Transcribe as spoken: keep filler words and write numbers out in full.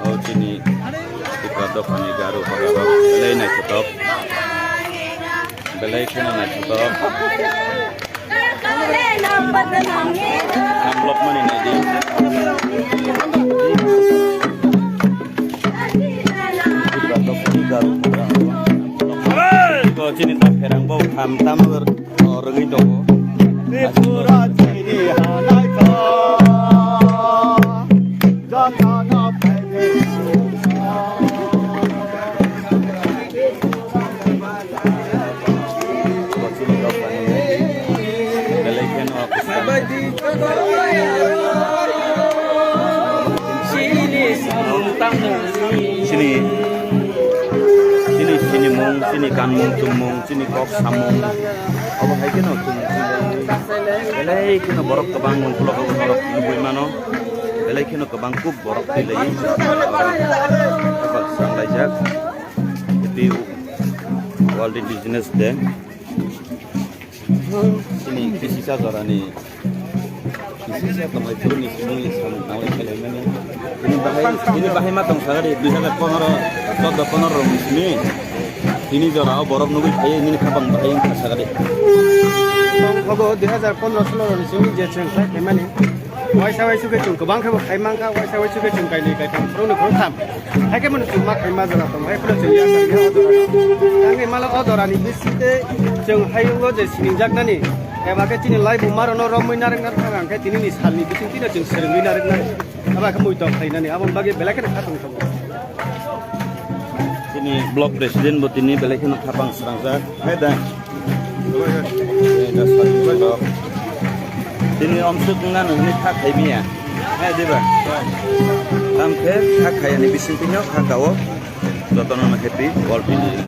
O chini Tipra dophani garu hoda rok belai naithotok. Belai kheno naithotok. Ang vlog mani naidi. Tipra dophani garu hoda rok. Ko chini dopherang bo tham tam rwgwi tongo. Tripura chini hanaitha, jotno phaidi. Belai kheno Chini, chini sinimung, chini kanmung, chumung, chini kok samung. Obo hai kheno chumung, chumung. Belai kheno borok kwbang mung ukulok o borok nugui mano. Belai kheno kwbang kuk borok twi lai. Kapak swrang laijak. Happy World Indigenous Day. Chini kisisa jorani, kisisa tonglai phuru ni simi samung tanglai khailai mani. Bini bahai, bini bahai ma tong sagadi dui hazar pondro, chaudo pondro rok ni simi. Tini jora o borok nugui phai nini khapang bahai wngkha sagadi. Obo dui hazar pondro solo rok ni simi je chwng khlai khaimani. Waisa waisuk khe chwng kwbang khe bo khai mankha, waisa waisuk khe chwng kainwi kaitham, khoroknwi khoroktham. Hai khe bono chwng ma khai ma jora tong, hai phano chwng ya sa ya o jora. Tangwi mala o jora ni bising tei chwng hayungo je siningjaknani, eba khe chini laibuma rokno romwi narwkna thang khe tini ni sal ni bising tino chwng swrwngwi narwknani. Aba khe muitok khlainani, aboni bagwi belai kheno kha tong tongo. Chini block president bo tini belai kheno khapang srangjak. Hai da. Tini omsuk wngna nungni kha khaimiya. Hai diba? Tam khe kha khayani bising tini kha kao. Jotono no happy World Indigenous.